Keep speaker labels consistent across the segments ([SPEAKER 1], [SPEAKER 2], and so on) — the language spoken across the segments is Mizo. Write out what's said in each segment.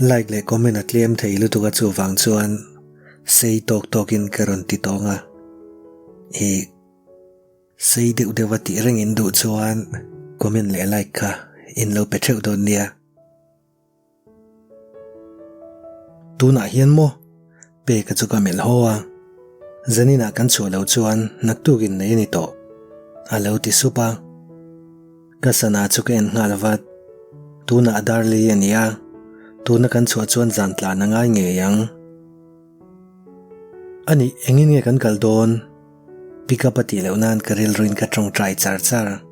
[SPEAKER 1] Like leh comment a tlem thei lutuk a chuvang chuan sei tawk tawkin ka rawn ti tawng a. Ih. Sei deuh deuh a tih reng in duh chuan comment leh like kha in lo pe theuh dawn nia. Tunah hian maw? Peka chu ka melh haw a. Zaninah kan chhuah lo chuan naktuk in nei a ni tawh. A lo ti sup a. Ka sana chu ka en nghal vat. Tunah Darley a ni a, tuna kan chhuah chuan zan tlan a ngai ngei ang. A nih, engin nge kan kal dawn? Pick up a tih loh nan ka rilruin ka tawngtai char char.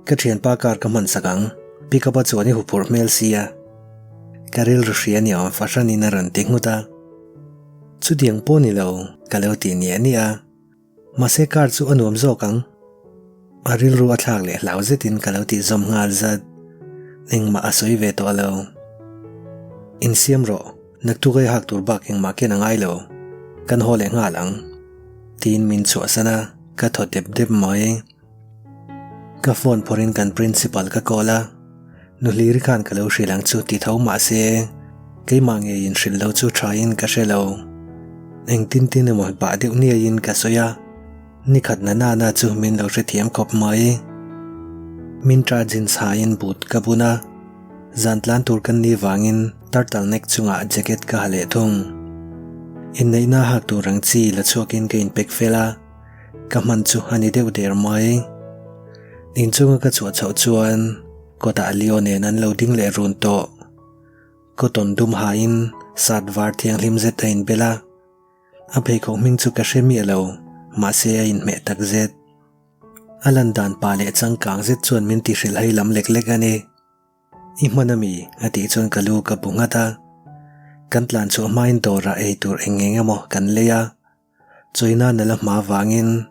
[SPEAKER 1] Ka thianpa car ka hman sak ang, pick up a chuan i huphurh hmel sia. Ka rilru hria ni awm fahranin a rawn ti nghut a. Chutiang pawh ni lo, ka lo ti niah niah a. Mahse car chu a nuam zawk ang. A rilru a thlak leh hlau zetin ka lo tih zawm nghal zat. Engmah a sawi ve tawh lo. Insiam rawh, naktuk ai hak tur bak engmah ken a ngai lo. Kan haw leh nghal ang. Tiin min chhuahsan a, ka thaw dep dep mai. Ka phone phawrhin kan principal ka call a, Nuhliri khan ka lo hrilh ang chu ti tho mah se, keimah ngeiin hrilh lo chu thain ka hre lo. Engtin tin emaw bah deuh niaiin ka sawi a, nikhat na nana chu min lo hrethiam khawp mai. Mintra jeans hain boot ka bun a, zan tlan tur kan nih vangin turtle neck chungah jacket ka ha leh thung. Inneihna hak tur ang chi la chhuakin ka inpek fel a. Ka hman chu a ni deuh der mai. Inchunga ka chhuah chhoh chuan kawtah Leo nen an lo ding leh run tawh. Cotton dum hain shirt var thianghlim zet a inbel a. A pheikhawk hming chu ka hre miah lo, mahse a inhmeh tak zet. A lan dan pa leh changkang zet chuan min ti hrilhhai lam lek lek a ni. I hman ami? a tih chuan ka lu ka bu nghat a. Kan tlan chhuah hmain dawrah ei tur eng eng emaw kan lei a. Chawina na la hma vangin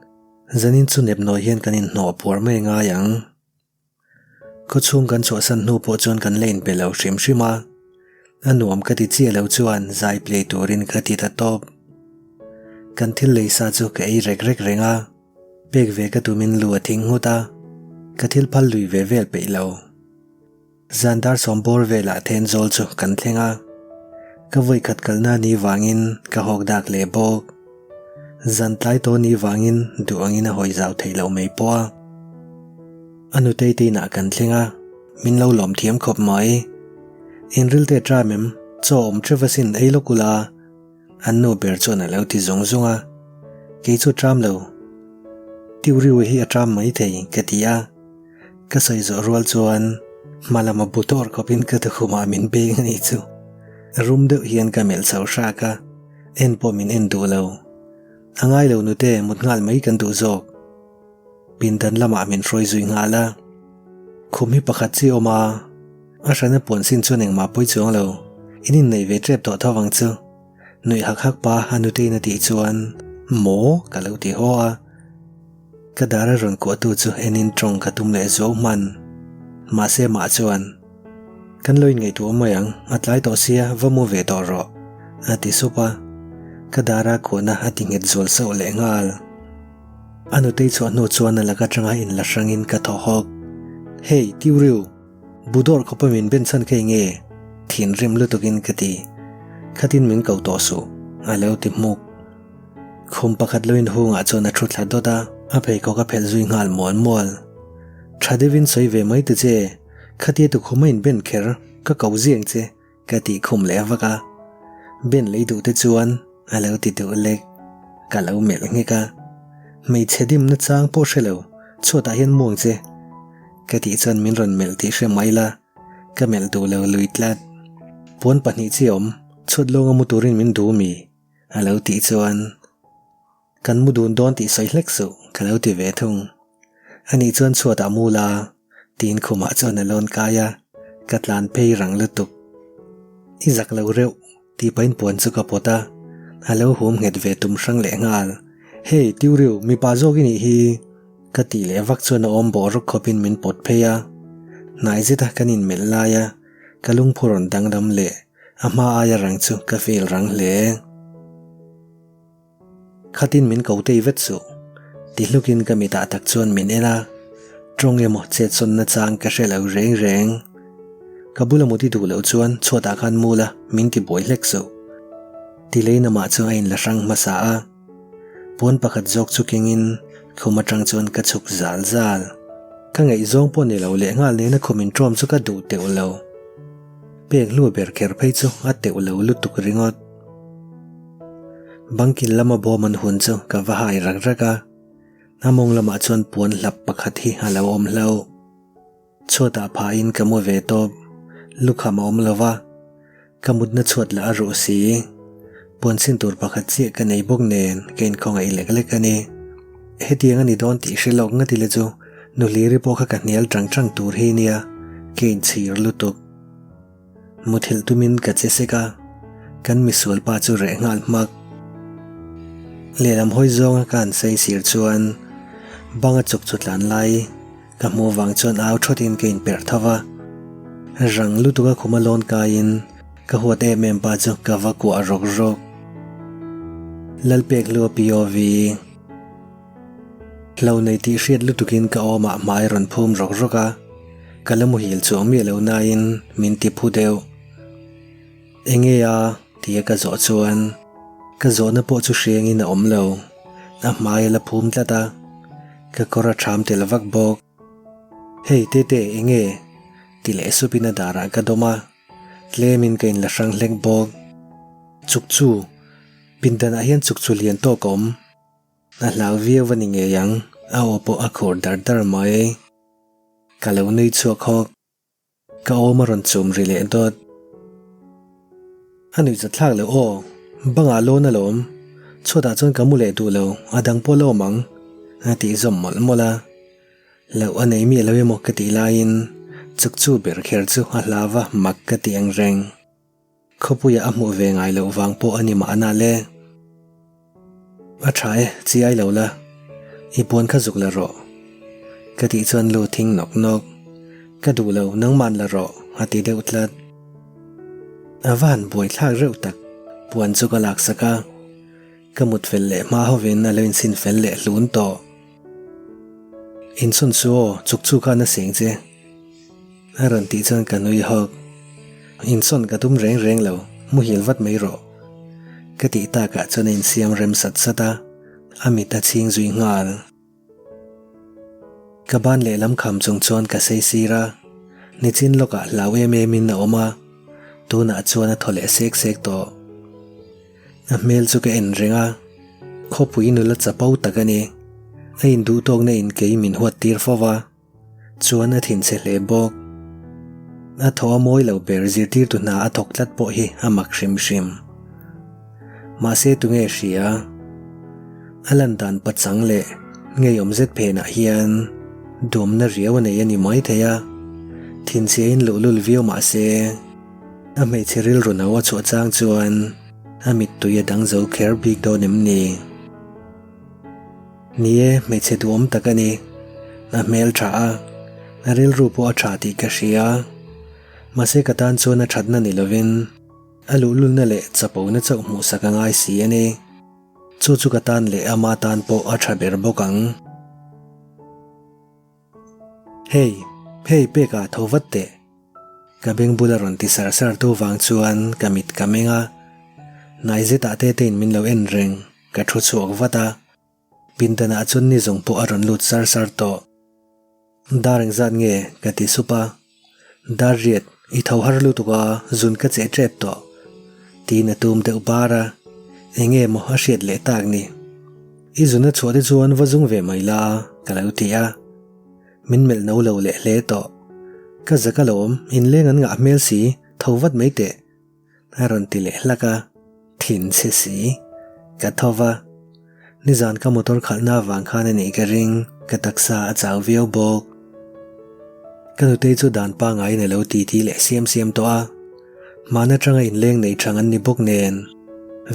[SPEAKER 1] zanin chu nepnawi hian kan inhnawh puar mai ngai ang. Khawchhung kan chhuahsan hnu pawh chuan kan la inpe lo hrim hrim a. A nuam ka ti chiah lo chuan zai play turin ka ti ta tawp. Kan thil lei sa chu ka ei rek rek reng a. Pek ve ka tumin lu a thing nghut a, ka thil phal lui ve vel peih lo. Zan dar sawm bawr velah Thenzawl chu kan thleng a, ka vawi khat kalna ni vangin ka hawk dak leh bawk. Zan tlai tawh ni vangin duh angin a hawi zau theih loh mai pawh a. A nutei te inah kan thleng a, min lo lawm thiam khawp mai. Inril te tram em, chaw awm teuh asin ei lawk ula. An nu ber chuan a lo ti zung zung a, Kei chu tram lo. Tiuriu hi a tram mai thei, ka ti a. Ka sawi zawh rual chuan hma lama bu tawr khawpin ka tukhumah min beng a nih chu. Rum deuh hian ka melh chho hrak a, en pawh min en duh lo. A ngai lo nute, mut nghal mai kan duh zawk. Pindan lamah min hruai zui nghal a. Khum hi pakhat chi awm a, a hrana puan sin chuan engmah pawi chuang lo, in inneih ve tep tawh tho vang chu. Nuih hak hak pa a nuteiin a tih chuan maw ka lo ti haw a. Ka dar a rawn kuahtu chu enin tawng ka tum leh zuau hman. Mahse mah chuan kan lo inngaihtuah mai ang, a tlai tawh sia va mu ve tawh rawh a ti sup a. Ka dara kuahna a ti nghet zual sauh leh nghal. A nutei chhuah hnu chuan a lak atanga inla hrangin ka thaw hawk. Hey, Tiuriu! Budawr khawpa min ben chhan kha enge? Thinrim lutukin ka ti. Khatin min ko tawh suh, a lo ti hmuk. Khum pakhat lo inhungah chuan a thu thla dawt a, a pheikhawk a phelh zui nghal mual mual. Tha deuhin sawi ve mai ta che, khatia tukhuma inben kher ka ko ziang che. Ka tih khum leh vak a, Ben lei duh te chuan a lo ti duh lek. Ka lo melh nghek a, Hmeichhe dimna chang pawh hre lo, chhuatah hian muang che. Ka tih chuan min rawn melh tih hre mai la, ka melh duh lo lui tlat. Puan pahnih chi awm, chhuat lawnga mu turin min duh mi? A lo tih chuan. Kan mu dun dawn tih sawi hlek suh, ka lo ti ve thung. Ani chuan chhuatah mu la, tiin khumah chuan a lawn kai a, ka tlan phei rang lutuk. I zak lo reuh, tih pahin puan chu ka pawt a, a lo hum nghet ve tum hrang leh nghal. Hey, Tiuriu, mipa zawk i nih hi! Ka tih leh vak chuan a awm bawh rawk khawpin min pawt phei a, hnai zeta kan inmelh lai a, ka lungphu rawn danglam leh a hma aia rang chu ka feel rang hle. Khatin min ko tei vet suh. Ti hlukin ka mitah tak chuan min en a, tawng emaw chetsawnna chang ka hre lo reng reng. Ka bula mut i duh loh chuan chhuatah khan mu la, min ti buai hlek suh. Ti leiin amah chu a inla hrang hmasa a. Puan pakhat zawk chu kengin khum atang chuan ka chhuk zal zal. Ka ngaihzawng pawh ni lo leh nghal nena khum inṭawm chu ka duh teuh lo. Pek hlu ber kher phei chu a teuh lo lutuk ringawt. Bangkil lama bawm an hun chu ka va hai rak rak a, a mawng lamah chuan puan hlap pakhat hi a lo awm hlauh. Chhuatah phahin ka mu ve tawp, lukham a awm lo va, ka mutna chhuat lah a ruh si. Puan chhin tur pakhat chiah ka nei bawk nen ka inkhawngaih lek lek a ni. Hetiang a ni dawn tih hre lawk ngati le chu Nuhliri pawh kha ka hnial tang tang tur hi nia, ka inchhir lutuk. Muthilh tumin ka che sek a, kan misual pa chu reh nghal hmak. Lehlam hawi zawnga ka han sei sir chuan banga chuk chu tlan lai ka hmuh vang chuan au thawtin ka inperh tho va. Rang lutuka khuma lawn kaiin ka huat em em pa chu ka va kuah rawk rawk. Lalpek hlua POV. Hlo nei tih hriat lutukin ka awmah hmai rawn phum rawk rawk a, ka la muhil chuang miah lo nain min ti phu deuh. Enge a? tia ka zawh chuan ka zawhna pawh chu hriangin a awm lo, a hmai a la phum tlat a, ka kawr a ṭham tel vak bawk. Hei Tete enge? ti leh supin a darah ka dawm a, tlemin ka inla hrang hlek bawk. Chuk chu, pindanah hian chuk chu lian tawk a awm. A hlau viau a ni ngei ang, a aw pawh a khur dar dar mai. Ka lo nui chhuak hawk. Ka awm a rawn chum ri leh dawt. A nuih zat thlak loh aw, bangah lawn alawm. Chhuatah chuan ka mu leh duh lo, a dang pawh la awm ang, a tih zawm mawlh mawlh a. Loh a nei miah lo emaw ka tih laiin chuk chu ber kher chu a hlau a, mak ka ti ang reng. Khawpuiah a hmuh ve ngai loh vang pawh a ni mahna le. A tha e, chi ai lo la, i puan kha zuk la rawh. Ka tih chuan lu thing nawk nawk. Ka duh lo, nangman la rawh, a ti deuh tlat. A va han buai thlak reuh tak, puan chu ka laksak a. Ka mut fel leh hma hovin a lo insin fel leh hlun tawh. Inchhun chu aw, chuk chu khan a seng che. A rawn tih chuan ka nui hawk. Insawn ka tum reng reng lo, muhil vat mai rawh. Ka tih takah chuan a insiam rem sat sat a, a mit a chhing zui nghal. Ka ban lehlam kham chung chuan ka sei sir a, nichin lawkah hlau em em in a awm a, tunah chuan a thaw leh sek sek tawh. A hmel chu ka en reng a, khawpui nula chapo tak a ni. A induhtawkna in kei min huat tir fo va. Chuan a thinchhe hle bawk. A thaw a mawi lo ber zirtirtu hna a thawk tlat pawh hi a mak hrim hrim. Mahse tunge hria? A lan dan pachang leh ngeiawm zet phenah hian duamna riau a nei a ni mai thei a, thinchhiain luhlul viau mahse a hmeichhe rilru no a chhuah chang chuan a mittui a dang zo kher bik dawn em ni? Ni e, hmeichhe duhawm tak a ni. A hmel tha a, a rilru pawh a tha tih ka hria. Mahse ka tan chuan a thatna ni lovin a luhlulna leh chapona chauh hmuhsak a ngai si a ni. Chu chu ka tan leh ama tan pawh a tha ber bawk ang. Hey, hey peka tho vat teh. Ka beng bula rawn ti sar sar tu vang chuan ka mit ka meng a. Hnai zetah te tein min lo en reng. Ka thu chhuak vat a, pindanah chuan ni zawng pawh a rawn lut sar sar tawh. Dar engzat nge? ka ti sup a. Dar riat, i tho har lutuk a, zun ka cheh tep tawh. Tiin a tum deuh bar a, enge maw a hriat leh tak ni. I zun a chhuah te chuan va zung ve mai la, ka lo ti a. Min melh no lo leh hle tawh. Ka zak alawm, inleng an ngah hmel si, tho vat mai teh. A rawn ti leh hlak a, thin chhe si. Ka tho va. Nizan ka motor khalhna avang khan a nih ka ring, ka taksa a chau viau bawk. Ka nutei chu dan pangaiin a lo titi leh siam siam tawh a. Hmaan atanga inleng nei thang an ni bawk nen,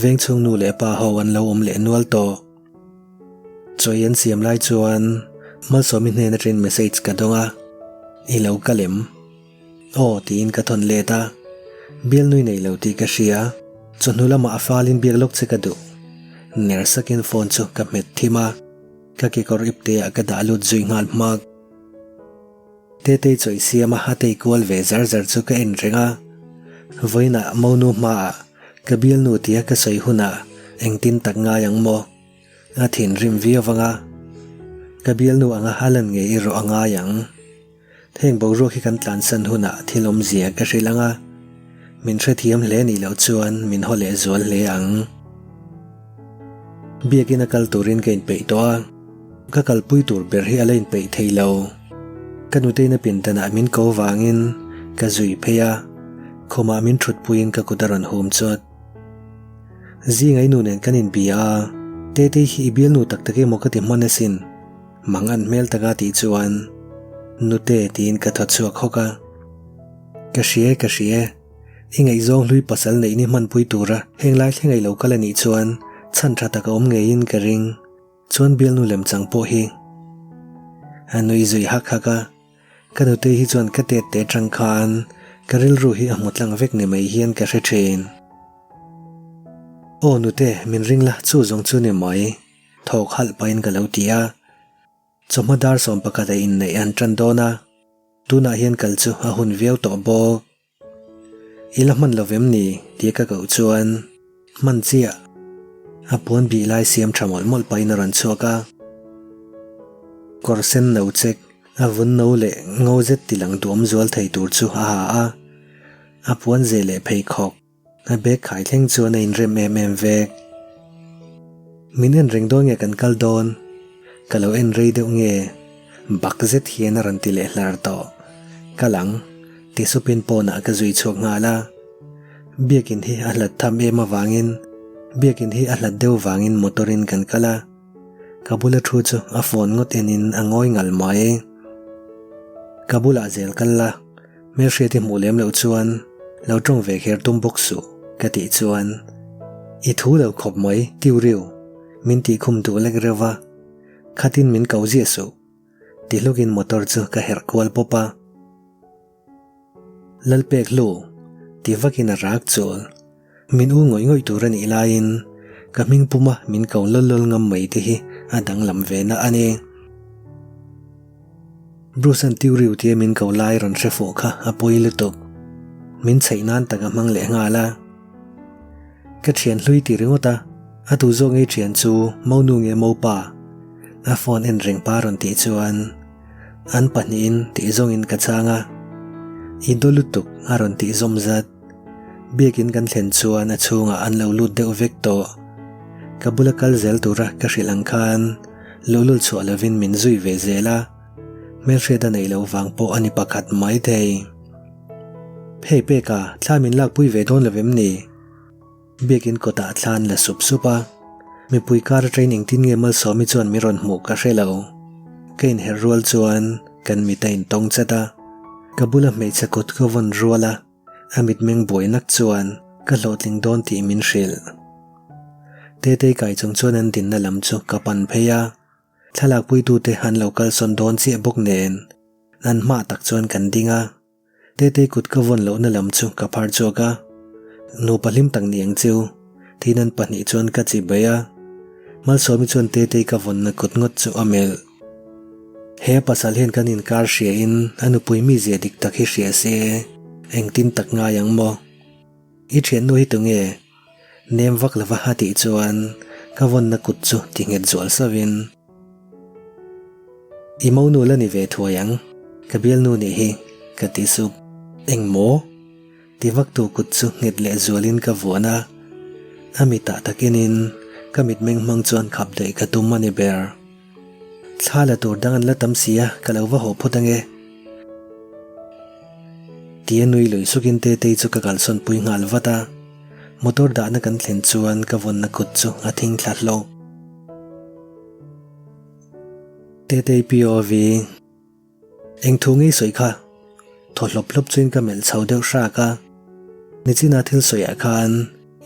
[SPEAKER 1] vengchhung nu leh pa ho an lo awm leh nual tawh. Chawi an siam lai chuan Malsawmi hnen atangin message ka dawng a, I lo kal em? Aw tiin ka thawn let a, bialnui nei lo tih ka hria, chawhnu lamah a falin biak lawk che ka duh. Ner sakin phone chu ka hmet thim a, ka kekawr ipte ah ka dah lut zui nghal hmak. Tetei chawi siama a tei kual ve zar zar chu ka en reng a. Vawiinah monu hmaah ka bialnu tia ka sawi hunah engtin tak ngai ang maw? A thinrim viau vang a, ka bialnu anga a lan ngei erawh a ngai ang. Heng boruak hi kan tlansan hunah thil awmzia ka hrilh ang a, min hrethiam hle nih loh chuan min haw leh zual hle ang. Biakin a kal turin ka inpeih tawh a, ka kalpui tur ber hi a la inpeih thei lo. Ka nuteina pindanah min ko vangin ka zui phei a, khumah min thutpuiin ka kut a rawn hum chawt. Zinga i nu nen kan inbia a, Tetei hi i bialnu tak tak emaw ka ti hman asin. Mang an hmel taka tih chuan Nute tiin ka thaw chhuak hawk a. Ka hria e, ka hria e. I ngaihzawng hlui pasal neih ni hmanpui tura heng lai thleng ei lo kal a nih chuan chhan tha tak a awm ngeiin ka ring. Chuan bialnu lemchang pawh hi a nui zui hak hak a. Ka nute hi chuan ka tet te atang khan ka rilru hi a hmu tlang vek ni mai hian ka hre thin. Aw nute, min ring la, chu zawng chu ni mai. Thawk halh pahin ka lo ti a. Chawhma dar 11 a inneih an tan dawn a, tunah hian kal chu a hun viau tawh bawk. I la hman lo vem ni? tia ka koh chuan hman chiah. A puan bih lai siam tha mawlh mawlh pahin a rawn chhuak a. Kawr sen no chek, a vun no leh ngo zet tilang duam zual thei tur chu a ha a. A puan zeh leh pheikhawk. A bag khai thleng chuan a inrem em em vek. Min en reng dawn nge kan kal dawn? Ka lo en rei deuh nge? Bak zet hian a rawn ti leh hlar tawh. Kal ang, ti supin pawnah ka zui chhuak nghal a. Biakin hi a hlat tham em avangin Biakin hi a hlat deuh vangin motor in kan kal a. Ka bula thu chu a phone ngawt enin a ngawi ngal mai. Ka bulah zel kal la. Hmelhriat i hmuh lem loh chuan lo tawng ve kher tum bawk suh ka tih chuan i thu lo khawp mai tiu riu min tih khum duh lek reuh va, khatin min ko ziah suh ti hlukin motor chu ka herh kual pawp a. Lalpek hlu ti vakin a rak chul. Min u ngawih ngawih tur a nih laiin ka hming puma min ko lawl lawl ngam mai te hi a danglam ve na a ni. Bruce-a'n tiu riu tia min ko lai rawn hre fuh kha a pawi lutuk. Min chheih nan tak a hmang leh nghal a. Ka thian hlui ti ringawt a, a tu zawk ngei thian chu Monu nge Mopa? A phone en reng pa rawn tih chuan an pahnihin tih zawngin ka chhang a. I daw lutuk a rawn tih zawm zat. Biakin kan thlen chuan a chhungah an lo lut deuh vek tawh. Ka bula kal zel tura ka hrilh ang khan luhlul chhuah lovin min zui ve zel a, hmelhriat a neih loh vang pawh a ni pakhat mai thei. Hei Peka, thla min lakpui ve dawn lo vem ni? Biakin kawtah thla an la sup sup a, mipui kar atangin engtin nge Malsawmi chuan min rawn hmuh ka hre lo. Ka inherh rual chuan kan mit a intawng chat a, ka bula hmeichhe kut ka vawn rual a, A mitmeng buai nak chuan ka hlawhtling dawn tih min hrilh. Tetei kai chung chuan an dinna lam chu ka pan phei a, thlalak puitute an lo kalsawn dawn chiah bawk nen an hmah tak chuan kan ding a. Tetei kut ka vawn lohna lam chu ka phar chhuak a, nupa hlim tak ni ang chiu tiin an pahnih chuan ka chi bai a. Malsawmi chuan Tetei ka vawnna kut ngawt chu a melh. He pasal hian kan inkar hria in a nupui mizia dik tak hi hria se, engtin tak ngai ang maw? I thiannu hi tunge? Nem vak lova a tih chuan ka vawnna kut chu ti nghet zual sauh in, I monu la ni ve thuai ang, ka bialnu nih hi, ka ti sup. Eng maw? Ti vak tu kut chu nghet leh zual in ka vuan a, a mitah tak en in ka mitmeng hmang chuan khap daih ka tum a ni ber. Thla la tur dang an la tam si a, ka lo va haw phawt ange. Tia nui lui sukin Tetei chu ka kalsawn pui nghal vat a, motor dahna kan thlen chuan ka vawnna kut chu a thing thla hlawk. Tetei POV. Eng thu ngei sawi kha? Thaw hlawp hlawp chuin ka melh chho deuh hrak a. Nichina thil sawiah khan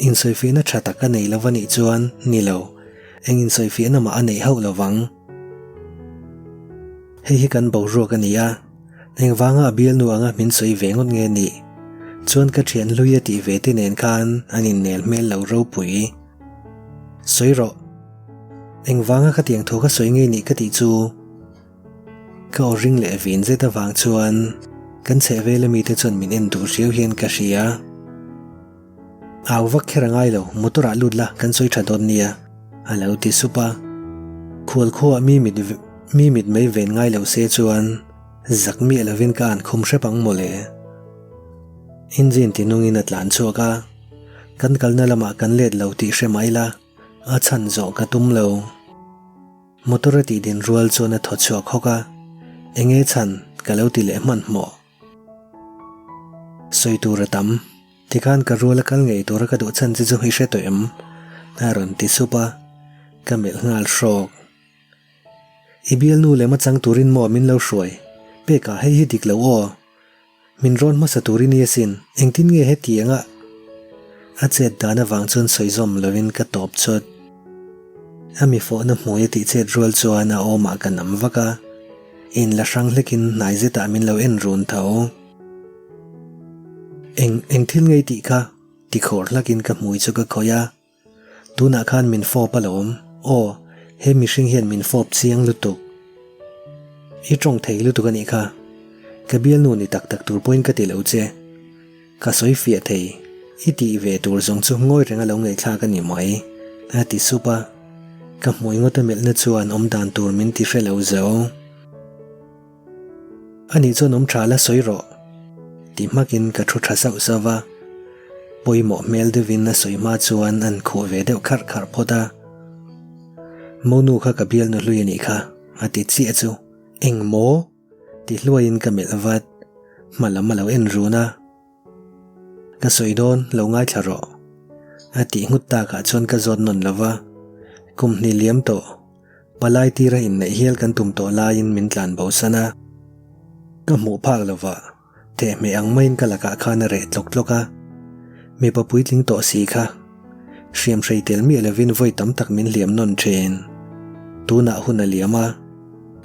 [SPEAKER 1] insawifiahna tha tak a nei lo va nih chuan ni lo, eng insawifiahna mah a neih hauh lo vang. Hei hi kan boruak a ni a, engvanga a bialnu anga min sawi ve ngawt nge nih? Chuan ka thian hlui a tih ve te nen khan an innel hmel lo ropui. Sawi rawh. Engvanga khatiang thu kha sawi ngei nih ka tih chu? Ka aw ring leh vin zet avang chuan kan chhehvel ami te chuan min en duh riau hian ka hria. Au vak kher a ngai lo, motor ah lut la kan sawi tha dawn nia, a lo ti sup a. Khual khuaah mi mit mi mit mai ven ngai lo se chuan zak miah lovin ka an khum hrep ang mawle. Engine ti nungin a tlan chhuak a, kan kalna lamah kan let lo tih hre mai la, a chhan zawh ka tum lo. Motor a tih din rual chuan a thaw chhuak hawk a, Enge chhan ka lo ti leh hmanhmawh. Sawi tur a tam, tikhan ka rual a kal ngei tura ka duh chhan che chu i hre tawh em? a rawn ti sup a, ka melh nghal hrawk. I bialnu lem a chang turin maw min lo hruai? Pekah hei hi dik lo aw. Min rawn hmasa tur i ni asin, engtin nge heti anga a chet dan avang chuan sawi zawm lovin ka tawp chawt. A mi fawhna hmui a tih chet rual chuan a awmah ka nam vak a, in la hrang hlekin hnai zetah min lo en run tho. Eng eng thil ngei tih kha ti khawr hlakin ka hmui chu ka khawih a. Tunah khan min fawp alawm, aw, he mihring hian min fawp chiang lutuk. I tawng thei lutuk a nih kha, ka bialnu ni tak tak tur pawhin ka ti lo che. Ka sawi fiah thei, i tih ve tur zawng chu ngawi reng a lo ngaihthlak a ni mai, a ti sup a. Ka hmui ngawt a melhna chuan awmdan tur min ti hre lo zo. Anih chuan awm tha la sawi rawh ti hmakin ka thu tha sauh sauh va, pawimawh hmel deuhin a sawi hma chuan an khuh ve deuh kharh kharh phawt a. Monu kha ka bialnu hlui a nih kha a ti chiah chu eng maw ti hluaiin ka melh vat, hma lam a lo en run a. Ka sawi dawn lo ngaithla rawh a tih nghut takah chuan ka zawt nawn lo va, kum hnih liam tawh. Palai tira inneih hial kan tum tawh laiin min tlan bo san a, ka hmuh phak lova thehmeh ang maiin ka lakah khan a reh tlawk tlawk a, mipa puitling tawh si kha hriam hrei tel miah lovin vawi tam tak min hliam nawn thin. Tunah hun a liam a,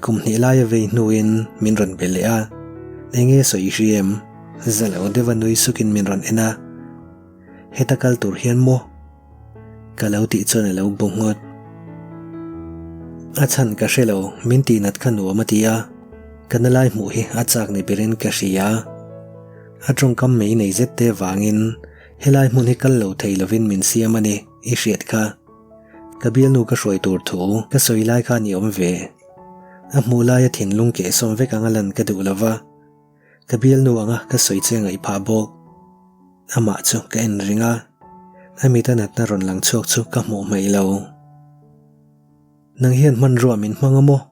[SPEAKER 1] kum hnih laia vei hnuin min rawn be leh a, enge sawi i hria em? Za lo deuha nui sukin min rawn en a, heta kal tur hian maw? Ka lo tih chuan a lo bu nghut. A chhan ka hre lo, min tihnat kha nuam a ti a, ka na lai hmuh hi a chak ni berin ka hria. A tawngkam mei nei zet te vangin helai hmun hi kal lo thei lovin min siam a ni, i hriat kha. Ka bialnu ka hruai tur thu ka sawi lai khan i awm ve. A hmuh laia thinlung kehsawm vek anga lan ka duh lova. Ka bialnu anga ka sawi che ngaih phah bawk. Amah chu ka en ring a, a mita natna rawn lang chhuak chu ka hmuh hmaih lo. Nang hian hmanrua min hmang a maw?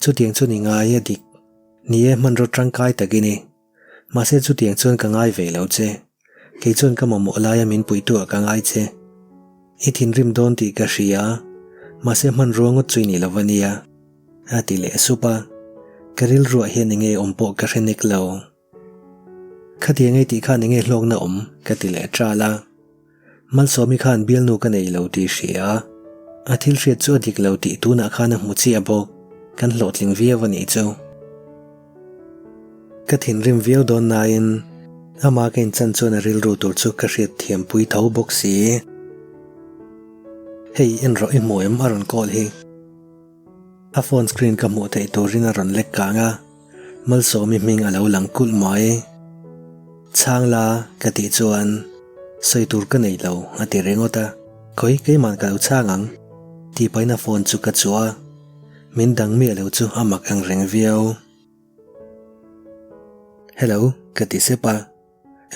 [SPEAKER 1] Chutiang chu ni ngai a dik. Ni e, hmanraw tangkai tak i ni. Mahse chutiang chuan ka ngai ve lo che. Kei chuan ka mamawh laia min puihtuah ka ngai che. I thinrim dawn tih ka hria, mahse hmanrua ngawt chu i ni lo va nia, a ti leh sup a. Ka rilruah hian enge awm pawh ka hre nek lo. Khatiang ei tih khan enge hlawkna awm ka ti leh ṭal a. Malsawmi khan bialnu ka nei lo tih hria a, a thil hriat chu a dik lo tih tunah khan a hmu chiah bawk, kan hlawhtling viau a nih chu. Ka thinrim viau dawn nain amah ka inchan chuan a rilru tur chu ka hriat thiam pui tho bawk si. Hei en rawh i hmu em a rawn call hi. A phone screen ka hmuh theih turin a rawn lek kang a, Malsawmi hming a lo lang kulh mai. Chhang la ka tih chuan sawi tur ka nei lo a ti ringawt a, khawi keimah ka lo chhang ang tih pahin a phone chu ka chuah a. Min dang miah lo chu a mak ang reng viau. Hello, ka ti sep a.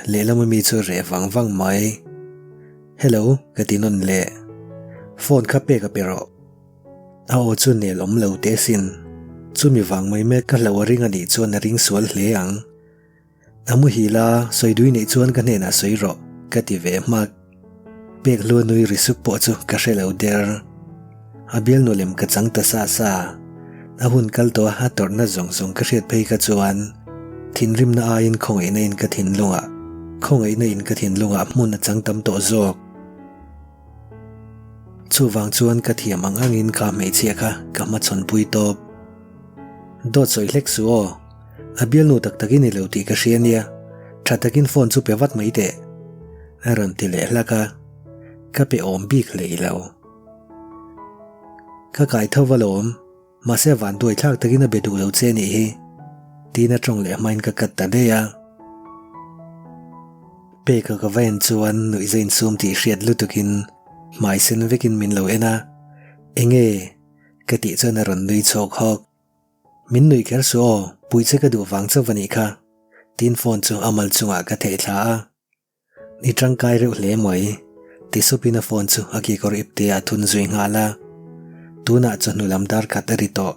[SPEAKER 1] Lehlam ami chu reh vang vang mai. Hello, ka ti nawn leh. Phone kha pek a pe rawh. A aw chu nel awm lo teh sin. Chumi vang mai mek ka hlo a ring a nih chuan a ring sual hle ang. A muhil a, sawi dui neih chuan ka hnenah sawi rawh, ka ti ve hmak. Pek hlua nui ri sup pawh chu ka hre lo der. A bialnu lem ka chang ta sa sa. A hun kal tawh a, a tawrhna zawng zawng ka hriat phei kha chuan thinrimna aiin khawngaihna in ka thinlungah khawngaihna in ka thinlungah hmun a chang tam tawh zawk. Chuvang chuan ka thiam ang angin kha hmeichhia kha ka hmachhawnpui tawp. Dawt sawi hlek suh aw. A bialnu tak tak i ni lo tih ka hria nia, tha takin phone chu pe vat mai teh. A rawn ti leh hlak a, ka pe awm bik hlei lo. Ka kai tho va lawm. Mahse vanduai thlak takin a be duh lo che nih hi. Tiin a tawng leh hmain ka cut ta daih a. Peka ka va en chuan nuihza insum tih hriat lutukin hmai sen vekin min lo en a. Enge? Ka tih chuan a rawn nui chhawk hawk. Min nui kher suh aw, pui che ka duh vang chauh a nih kha. Tiin phone chu a mal chungah ka theih thla a. I tangkai reuh hle mai, ti supin a phone chu a kekawr ipte ah a thun zui nghal a. Tunah chawhnu lam dar khat a ri tawh.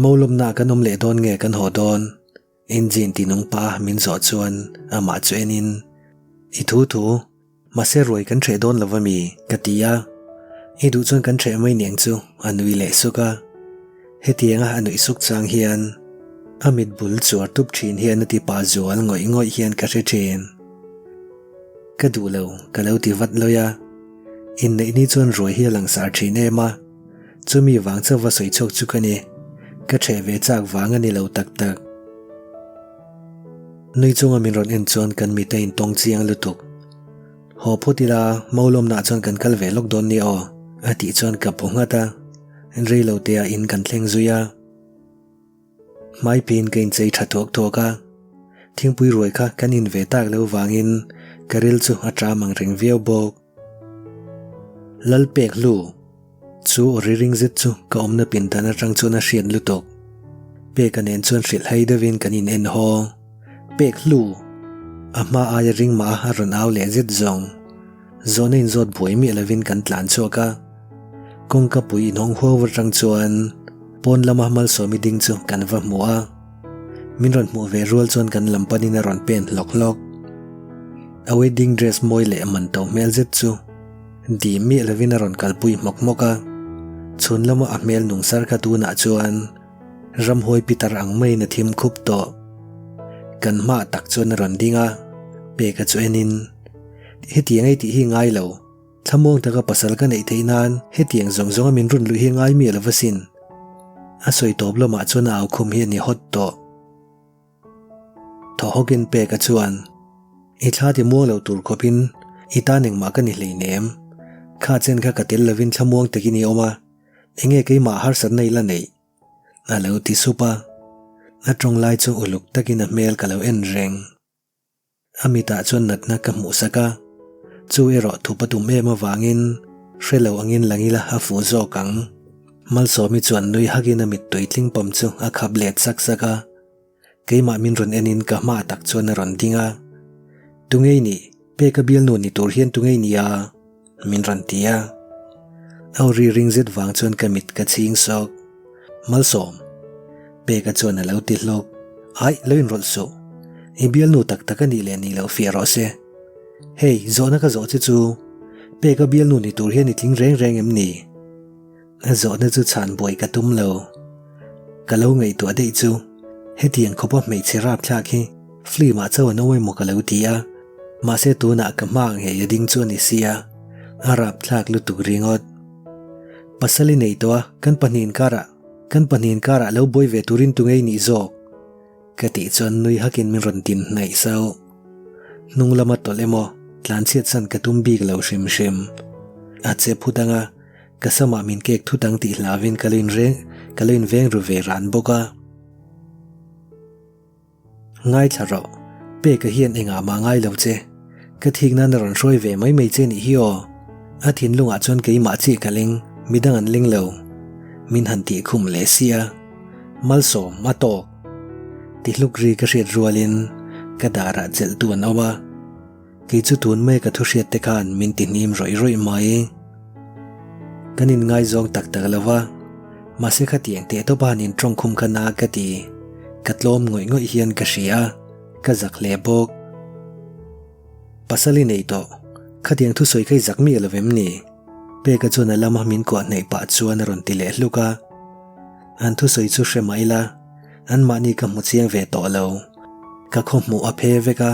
[SPEAKER 1] Maulawmnaah kan awm leh dawn nge kan haw dawn? Engine ti nung pa min zawh chuan amah chu enin, I thu thu, mahse ruai kan hreh dawn lo va mi? ka ti a. I duh chuan kan hreh mai niang chu a nui leh suk a. Hetianga a nuih suk chang hian a mit bul chuar tup thin hian a ti pah zual ngawih ngawih hian ka hre thin. Ka duh lo, ka lo ti vat lawi a. Inneih ni chuan ruai hi a langsar thin em a, chumi vang chauh va sawi chhuak chu ka ni. Ka ṭheh ve chak vang a ni lo tak tak. Nui chunga min rawn en chuan kan mit a intawng chiang lutuk. Haw phawt ila, Maulawmnaah chuan kan kal ve lawk dawn nia aw, a tih chuan ka bu nghat a. Rei lo te ah in kan thleng zui a. Hmai piin ka inchei tha thuak thuak a. Thingpui ruai kha kan in ve tak lo vangin ka ril chu a ṭam ang reng viau bawk. Lalpek hlu chu aw ri ring zet chu ka awmna pindan atang chuan a hriat lutuk. Peka nen chuan hrilh hai deuhin kan in en haw. Pek hlu! A hma aia ring mah a rawn au leh zet zawng. Zawhna inzawt buai miah lovin kan tlan chhuak a, kawngka pui inhawng huau atang chuan pawn lama Malsawmi ding chu kan va hmu a, min rawn hmuh ve rual chuan kan lam panin a rawn pen hlawk hlawk. A wedding dress mawi leh man to hmel zet chu dim miah lovin a rawn kalpui hmawk hmawk a, chhun lama a hmel nung sar kha tunah chuan ramhuai pitar ang maiin a thim khup tawh. Kan hmaah tak chuan a rawn ding a, Peka chu enin. Hetiang ei tih hi ngai lo. Thlamuang taka pasal ka neih theih nan hetiang zawng zawnga min run luih hi ngai miah lo va sin. A sawi tawp lamah chuan a au khum hi a ni hawt tawh. Thaw hawkin Peka chuan, I thla ti muang lo tur khawpin i tan engmah ka ni hleinem. Kha chen kha ka tel lovin thlamuang takin i awm a, enge keimah harsatna i la neih? A lo ti sup a. A tawng lai chu uluk takin a hmel ka lo en reng. A mitah chuan natna ka hmuh sak a, chu erawh thup a tum em avangin hre lo angin lang ila a fuh zawk ang. Malsawmi chuan nui hakin a mittui tling pawm chu a khap let sak sak a, keimah min rawn enin ka hma tak chuan a rawn ding a, Tungei nih, peka bialnu ni tur hian tungei nia? Min rawn ti a. Au ri ring zet vang chuan ka mit ka chhing sawk. Malsawm. Peka chuan a lo ti hlawk. Aih, lo inrawlh suh. I bialnu tak tak a nih leh nih loh fiah rawh se. Hei, zawhna ka zawh che chu Peka bialnu ni tur hian i tling reng reng em ni? A zawhna chu chhan buai ka tum lo. Ka lo ngaihtuah daih chu hetiang khawpa hmeichhe rapthlak hi film ah chauh an awm emaw ka lo ti a, mahse tunah ka hma ang ngei a ding chu a ni sia, a rapthlak lutuk ringawt. Pasal i nei tawh a, kan pahnih inkarah, kan pahnih inkarah lo buai ve turin tu ngei nih zawk? Ka tih chuan nui hakin min rawn din hnaih sauh. Hnung lama tawlh emaw tlanchhiat san ka tum bik lo hrim hrim. A che phut anga ka samah min kek thut ang tih hlauhin ka lo inreng ka lo inveng ru ve ran bawk a. Ngaithla rawh, Peka hian engah mah ngai lo che. Ka thik nan a rawn hruai ve mai mai che nih hi aw. A thinlungah chuan keimah chiah ka ling, midang an ling lo. Min han tih khum leh sia. Malsawm a tawk. Ti hluk ri ka hriat rualin ka darah chelh tu an awm a, kei chu tun mai ka thu hriat te khan min ti hnim rawih rawih mai. Kan inngaizawng tak tak lo va, mahse khatiang teh tawp a han intawng khum kha na ka ti, ka tlawm ngawih ngawih hian ka hria a, ka zak hle bawk. Pasal i nei tawh, khatiang thusawi kha i zak miah lo vem ni? Peka chuan a lama min kuah hnaih pah chuan a rawn ti leh hluk a. An thusawi chu hre mah ila, anmahni ka hmu chiang ve tawh lo. Ka khaw hmuh a phe vek a,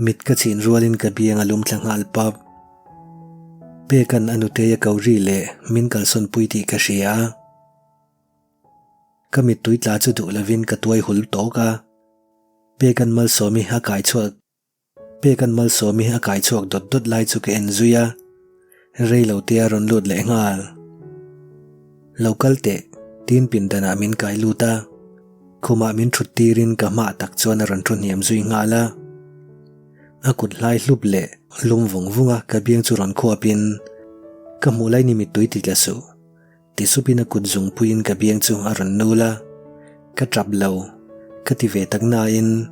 [SPEAKER 1] mit ka chhin rualin ka biang a lum thla nghal pap. Peka'n a nutei a ko ri leh min kalsawn pui tih ka hria a. Ka mittui tla chu duh lovin ka tuai hul tawk a. Peka'n Malsawmi a kai chhuak. Peka'n Malsawmi a kai chhuak dawt dawt lai chu ka en zui a, rei lo te a rawn lut leh nghal. Lo kal teh. Tiin pindanah min kai lut a, khumah min thut tirin ka hmah tak chuan a rawn thu hniam zui nghal a. A kut hlai hlup leh lum vung vung a ka biang chu rawn khuapin, Ka hmuh lai ni mittui ti tla suh. Ti supin a kut zungpuiin ka biang chu a rawn nul a, Ka tap lo, ka ti ve tak nain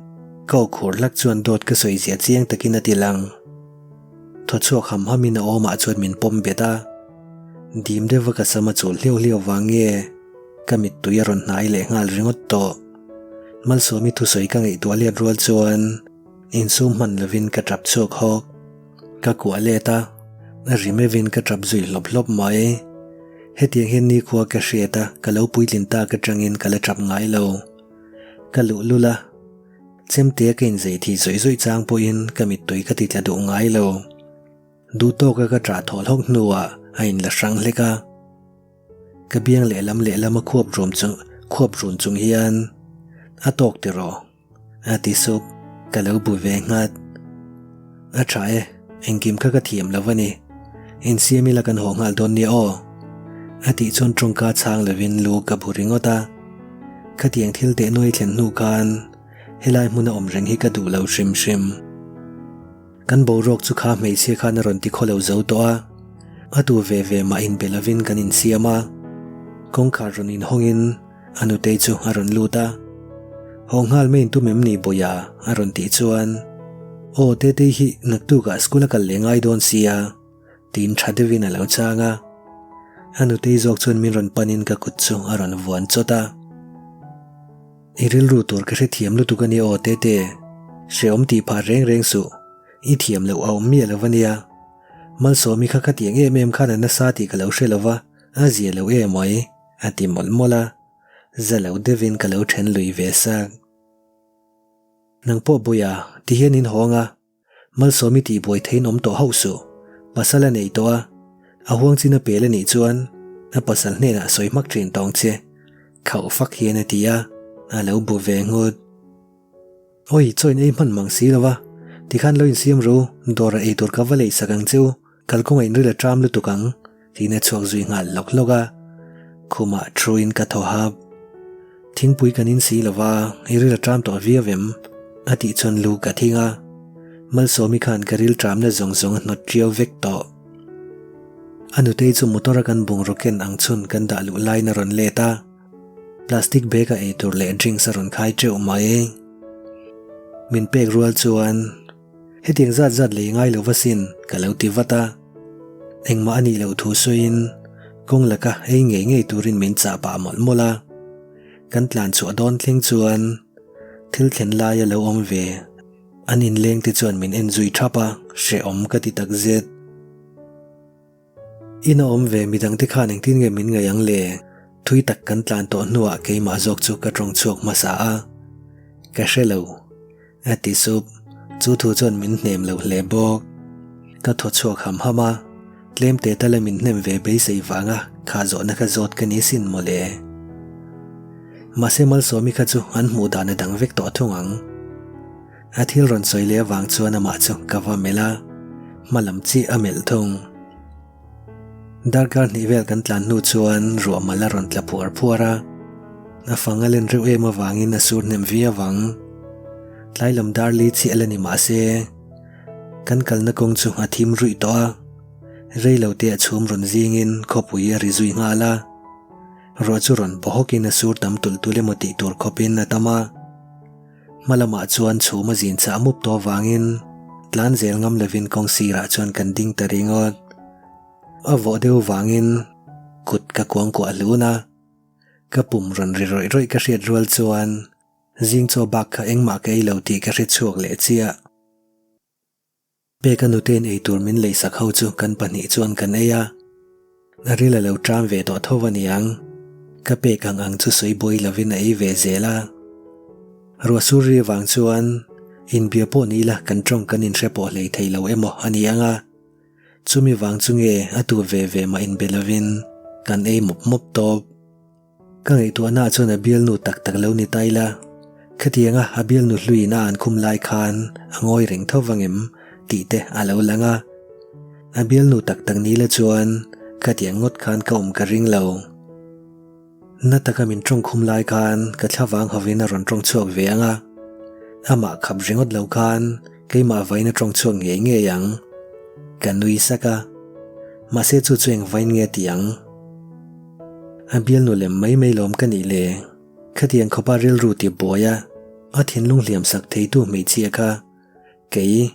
[SPEAKER 1] ka aw khur hlak chuan dawt ka sawi zia chiang takin a ti lang. Thaw chhuak ham hamin a awmah chuan min pawm bet a, dim deuha ka sam a chul hliau hliau vang nge ka mittui a rawn hnai leh nghal ringawt tawh. Malsawmi thusawi ka ngaihtuah let rual chuan insum hman lovin ka tap chhuak hawk. Ka kuah let a, a ri meuhin ka tap zui hlawp hlawp mai. Hetiang hian nikhua ka hriat a, ka lo puitlin tak atangin ka la tap ngai lo. Ka luh lul a, chemtea ka inzei thih zawih zawih chang pawhin ka mittui ka ti tla duh ngai lo. Duh tawka ka tah thawh hlawk hnuah a inla hrang hlek a. Ka biang lehlam lehlam a khuap rum chung khuap run chung hian a tawk tiraw. A ti sup, ka lo bu ve nghat. A tha e, engkim kha ka thiam lo a ni. Insiam ila kan haw nghal dawn nia aw. A tih chuan tawngka chhang lovin lu ka bu ringawt a. Khatiang thil teh nuai thlen hnu khan helai hmuna awm reng hi ka duh lo hrim hrim. Kan boruak chu kha hmeichhia khan a rawn ti khawlo zo tawh a, a tu ve ve mah inbe lovin kan insiam a. Kawngkhar rawn inhawngin a nutei chu a rawn lut a. Haw nghal mai intum em ni Bawia? a rawn tih chuan, Aw Tetei hi naktukah school a kal leh ngai dawn sia, tiin tha deuhin a lo chang a. A nutei zawk chuan min rawn panin ka kut chu a rawn vuan chawt a. I rilru tur ka hrethiam lutuk a nia aw Tete, hrehawm tih phah reng reng suh, i thiam loh a awm miah lo a nia. Malsawmi kha khatiang em em khan a nasa tih ka lo hre lo va, a zia lo em mai, a ti mawlh mawlh a, za lo deuhin ka lo then lui ve sak. Nang pawh Buia, tihian in hawng a, Malsawmi tih buai theiin awm tawh hauh suh. Pasal a nei tawh a, a huang chin a pel a nih chuan a pasal hnenah sawi hmak thin tawng che. Khauh fak hian a ti a, a lo bu ve nghut. Awi, chaw in ei hman mang si lo va, tikhan lo insiam ru, dawrah ei tur ka va lei sak ang che u. Kalkawngah in ril a ṭam lutuk ang, tiin a chhuak zui nghal hlawk hlawk a. Khumah thuin ka thaw hap. Thingpui kan in si lo va, i ril a ṭam tawh viau em? A tih chuan lu ka thing a. Malsawmi khan ka ril ṭamna zawng zawng a hnawt ṭiau vek tawh. A nutei chu motor a kan bungraw ken ang chhun kan dah luh laiin a rawn let a. Plastic bag a eitur leh drinks a rawn khai ṭeuh mai. Min pek rual chuan. Hetiang zat zat lei ngai lo va sin, ka lo ti vat a. Engmah a nih loh thu sawiin kawng laka ei ngei ngei turin min chah pah mawlh mawlh a. Kan tlan chhuah dawn thleng chuan thil thlen laia lo awm ve an inleng te chuan min en zui thap a, hrehawm ka ti takzet. In a awm ve midangte khan engtin nge min ngaih ang le? Thui tak kan tlan tawh hnuah keimah zawk chu ka tawng chhuak hmasa a. Ka hre lo. A ti sup. Chu thu chuan min hnem lo hle bawk. Ka thaw chhuak ham ham a, tlem te tala min hnem ve beisei vanga kha zawhna kha zawt ka ni sin mawle. Mahse Malsawmi kha chu an hmuh dan a dang vek tawh thung ang. A thil rawn sawi leh avang chuan amah chu ka va melh a, hma lam chiah a melh thung. Darkar hnih vel kan tlan hnu chuan ruah mal a rawn tla phuar phuar a, a fang a len reuh em avangin a sur hnem viau ang. Tlai lam dar li chiah la ni mah se, kan kalna kawng chu a thim ruih tawh a, rei lo te a chhum rawn zingin khawpui a ri zui nghal a. Ruah chu rawn baw hawkin a sur tam tulh tulh emaw tih tur khawpin a tam a. Hma lamah chuan chhum a zin chah mup tawh avangin tlan zel ngam lovin kawng sirah chuan kan ding ta ringawt. A vawh deuh vangin kut ka kuangkuah hlun a, ka pum rawn ri rawih rawih ka hriat rual chuan zing chaw bak kha engmah ka ei lo tih ka hre chhuak leh chiah. Peka nutein eitur min leisak ho chu kan pahnih chuan kan ei a, a ril a lo ṭam ve tawh tho a niang. Ka pek ang ang chu sawi buai lovin a ei ve zel a. Ruah sur ri avang chuan inbia pawh ni ila kan ṭawng kan inhre pawh hlei thei lo emaw a ni ang a. Chumi vang chu nge a tu ve ve mah inbe lovin kan ei mawp mawp tawp. Ka ngaihtuahna chuan a bialnu tak tak lo ni ta ila, khatianga a bialnu hluiin a an khum lai khan a ngawi reng tho vang em tih te a lo lang a. A bialnu tak tak ni la chuan khatiang ngawt khan ka awm ka ring lo. Na taka min tawng khum lai khan ka thlavang hovin a rawn tawng chhuak ve ang a, amah khap ringawt lo khan keimah vain a tawng chhuak ngei ngei ang. Ka nui sak a, mahse chu chu eng vain nge ti ang? A bialnu lem mai mai lawm ka nih le? Khatiang khawpa rilru ti buai a, a thinlung hliam sak theitu hmeichhia kha kei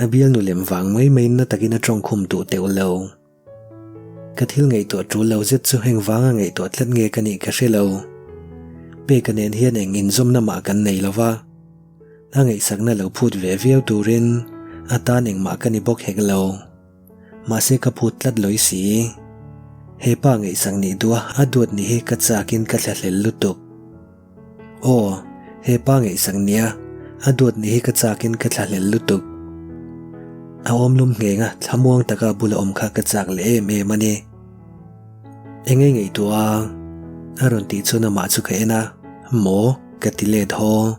[SPEAKER 1] a bialnu lem vang mai maiin na takin a tawng khum duh teuh lo. Ka thil ngaihtuah tul lo zet chu heng vanga ngaihtuah tlat nge ka nih ka hre lo. Peka nen hian eng inzawmna mah kan nei lo va, a ngaihsakna lo phut ve viau turin a tan engmah ka ni bawk hek lo. Mahse ka phut tlat lawi si. He pa ngaihsak nih duh a a duat nih hi ka chakin ka thlahlel lutuk. Aw, he pa ngaihsak nia, a duat nih hi ka chakin ka thlahlel lutuk. A awmlum ngheng a, thlamuang taka a bula awm kha ka chak leh em em a ni. Eng nge ngaihtuah a? A rawn tih chuan amah chu ka en a, Maw? ka ti let haw.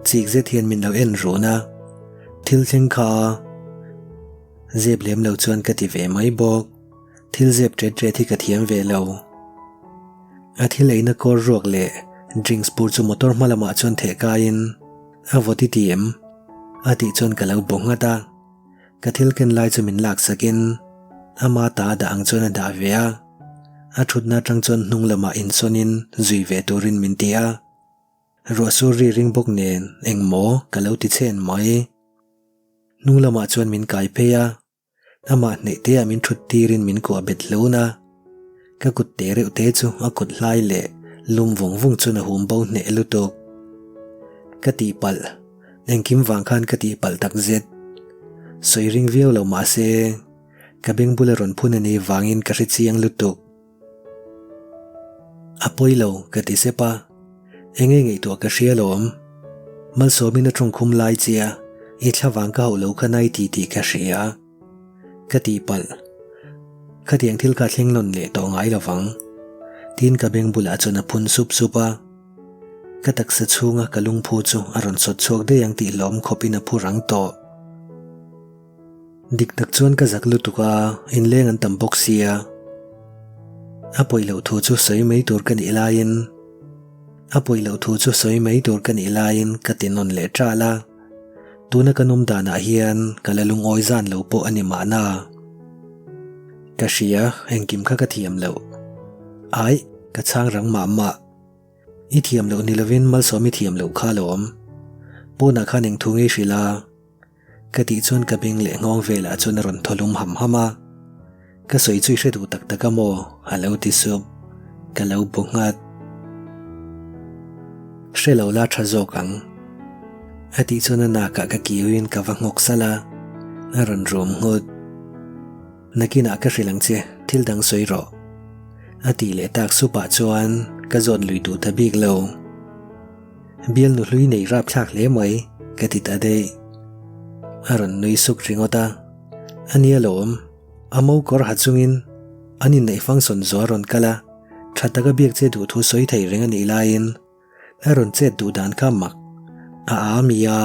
[SPEAKER 1] Chik zet hian min lo en run a, Thil thleng kha zep lem lo chuan ka ti ve mai bawk. Thil zep ṭet ṭet hi ka thiam ve lo. A thil eina kawr ruak leh drinks bur chu motor hma lamah chuan theh kaiin a vawt i ti em? A tih chuan ka lo bu nghat a. Ka thil ken lai chu min lak sakin ama ta a dah ang chuan a dah ve a. A thutna atang chuan hnung lamah insawnin zui ve turin min ti a. Ruah sur ri ring bawk nen engmaw ka lo ti chhen mai. Hnung lamah chuan min kai phei a. Amah hneih te ah min thut tirin min kuah bet hlun a, ka kut te reuh te chu a kut hlai leh lum vung vung chuan a hum bo hneh lutuk. Ka tihpalh, engkim vang khan ka tihpalh tak zet. Sawi ring viau lo mah se, ka beng bula rawn phun a ni vangin ka hre chiang lutuk. A pawi lo, ka ti sep a. Eng nge ngaihtuah ka hria lawm. Malsawmin a tawngkhum lai che a, i thlavang ka hauh lo kha nai ti tih ka hria. Ka tihpalh. Khatiang thil kha thleng nawn leh tawh ngai lo vang. Tiin ka beng bulah chuan a phun sup sup a. Ka taksa chhunga ka lungphu chu a rawn sawt chhuak daih ang tih hlawm khawpin a phu rang tawh. Dik tak chuan ka zak lutuk a, inleng an tam bawk sia. A pawi loh thu chu sawi mai tur ka nih laiin A pawi loh thu chu sawi mai tur ka nih laiin ka ti nawn leh ṭal a. Tuna ka nawm danah hian ka la lungawi zan lo pawh a ni mahna. Ka hria, engkim kha ka thiam loh. Aih, ka chhang rang mah mah. I thiam loh ni lovin Malsawmi thiam loh kha alawm. Pawnah khan engthu ngei hrilh a. Ka tih chuan ka beng leh nghawng velah chuan a rawn thaw lum ham ham a. Ka sawi chu i hre duh tak tak a maw? A lo ti sup. Ka lo bu nghat. Hre lo la tha zawk ang. A tih chuan a nakah ka kiuin ka va nghawk salh a, a rawn rum nghut. Nakinah ka hrilh ang che, thil dang sawi rawh. A tih leh tak supah chuan ka zawt lui duh ta bik lo. Bialnu hlui nei rapthlak hle mai, ka ti ta daih. A rawn nui suk ringawt a, A nia lawm, a mo kawr ha chungin an inneih function zawh a rawn kal a, tha taka biak che duh thu sawi thei reng a nih laiin a rawn chet duh dan kha mak a a mi a.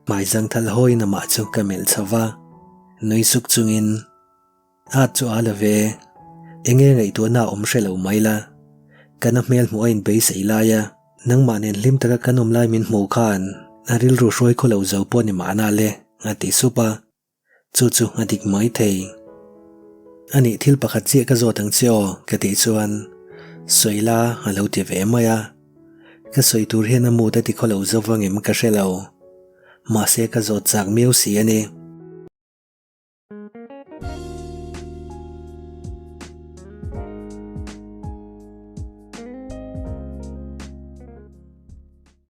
[SPEAKER 1] Hmai zangthal hawiin amah chu ka melh chho va, nui suk chungin. At chu a la ve. Enge ngaihtuahna a awm hre lo mai la. Kana hmel hmuh a inbeisei lai a, nangmah nen hlim taka kan awm lai min hmuh khan a rilru hruai khaw lo zo pawh ni mahna le, a ti sup a. Chu chu a dik mai thei. Anih thil pakhat chiah ka zawt ang che aw, ka tih chuan sawi la a lo ti ve mai a. Ka sawi tur hian a mood a ti khaw lo zo vangem ka hre lo. Mahse ka zawt chak miau si a ni.